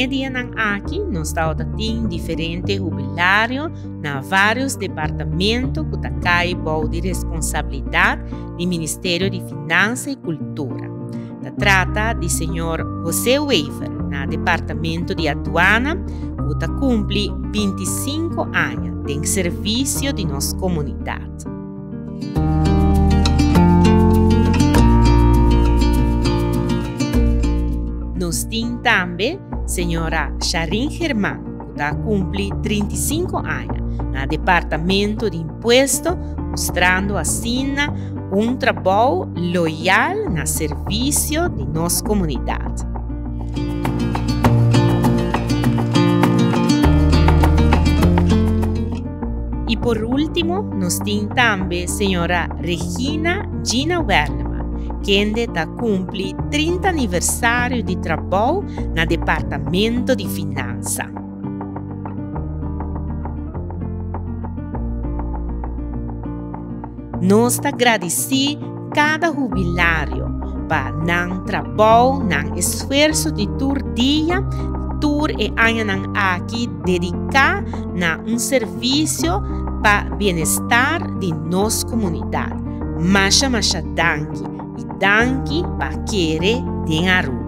Den e dianan aki nos tabata tin diferente hubilario na varios departamento cu ta cay bou di responsabilidad di Ministerio di Finansa y Cultura. Ta trata di señor Jose Wever na Departamento di Aduana cu ta cumpli 25 aña den servicio di nos comunidad. Nos tin tambe señora Sharin German cu ta cumpli 35 aña na Departamento di Impuesto mustrando asina un trabou loyal na servicio di nos comunidad. Y por ultimo nos tin tambe señora Regina Gina Werleman, kende ta cumpli 30 aniversario di trabou na Departamento di Finansa. Nos ta gradici cada hubilario pa nan trabou, nan esfuerso di tur dia, tur e añanan aki dedica na un servicio pa bienestar di nos comunidad. Masha masha danki y danki pa kere den Aruba.